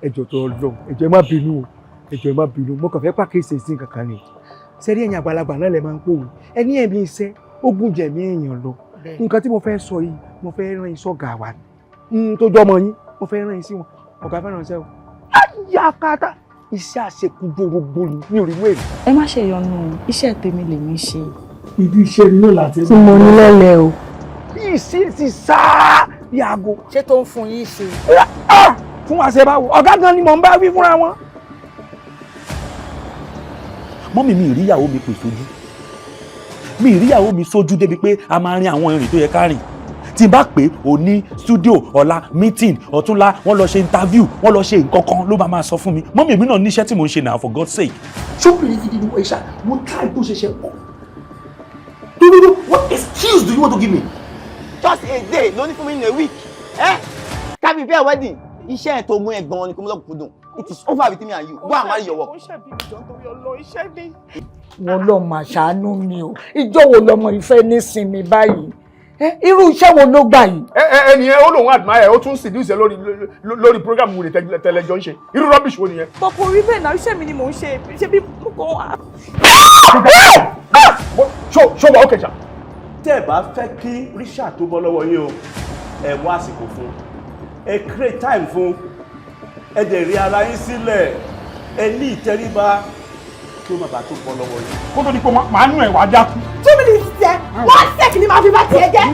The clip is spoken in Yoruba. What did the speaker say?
Ẹjọ́ tó lọ, ẹjọ́, ẹ má bínú o, ẹjọ́, ẹ má bínú. Mo kàn fẹ́ pàkíyèsí sí kankan ni. Sẹ́rí, ẹ̀yin àgbàlagbà náà lè máa ń pòwe, ẹni ẹ̀mí iṣẹ́ ó gùn jẹ̀mí èèyàn lọ. Nǹkan tí mo fẹ́ sọ yìí, mo fẹ́ rán iṣọ́ ọ̀gá wa ni tó jọmọ yín, mo fẹ́ rán yín sí wọn. Ọ̀gá fẹ́ ránṣẹ́ o. Ayakata iṣẹ́ àṣekúdórógbó ni mi ò rí wéèrè. Ẹ má ṣe yọnu o, iṣẹ́ tèmi lèmi ṣe. Ìdí iṣẹ́ mi náà láti. Tí mo ní lọ́lẹ̀ o. Ìsí ti sáá bí aago. Ṣé tó ń fún yín ṣe? Fún wa ṣe báwo? Ọ̀gá gan ni mò ń bá wí fúnra wọn. Mummy, mi ìríyàwó mi pè sójú, mi ìríyàwó mi sójú débi pé a máa rin àwọn ìrìn tó yẹ ká rìn. Tí n bá pè ó ní studio, ọ̀la meeting, ọ̀túnla wọ́n lọ ṣe interview, wọ́n lọ ṣe nǹkan kan ló máa sọ fún mi. Mummy, èmi náà níṣẹ́ tí mò ń ṣe now, for God's sake. Sóbìrì gidi ni wọ́n ṣá, mo try tó ṣe ṣe pọ̀. No, no, no, what excuse do you want to give me? Just a day ló ní fún mi in a week ẹ ká prepare wedding. Iṣẹ́ ẹ̀ tó mú ẹ gan-an ni kò mú lọ́kùnkúndùn. It is over between me and you. Go and marry your work. Wọn lọ mà ṣàánú mi o. Ìjọ wo lọmọ ìfẹ́ nísinmi báyìí? Irú iṣẹ́ wo ló gbà yìí? Ẹ ẹ, ẹnìyẹn ó lóun admire, ó tún seduce ẹ lórí program wèrè tẹlẹjọ ń ṣe. Irú rubbish wo nìyẹn? Bọ́ kò rí bẹ́ẹ̀ náà, iṣẹ́ mi ni mò ń ṣe, ṣé bí mo kàn. Ṣó wà ó kẹjà. Tẹ́ ẹ bá fẹ́ kí Richard tó bọ́ lọ́wọ́ yín o, ẹ wá àsìkò fún ẹ, create time fún ẹ, dẹ̀ rí ara yín sílẹ̀, ẹ ní ìtẹríba kí ó má bàa tó bọ́ lọ́wọ́ yín. Kó tó di pé màá nù ẹ̀ wá dákú. 2 minutes tẹ, 1 sec ni màá fi bá tiẹ̀ jẹ́.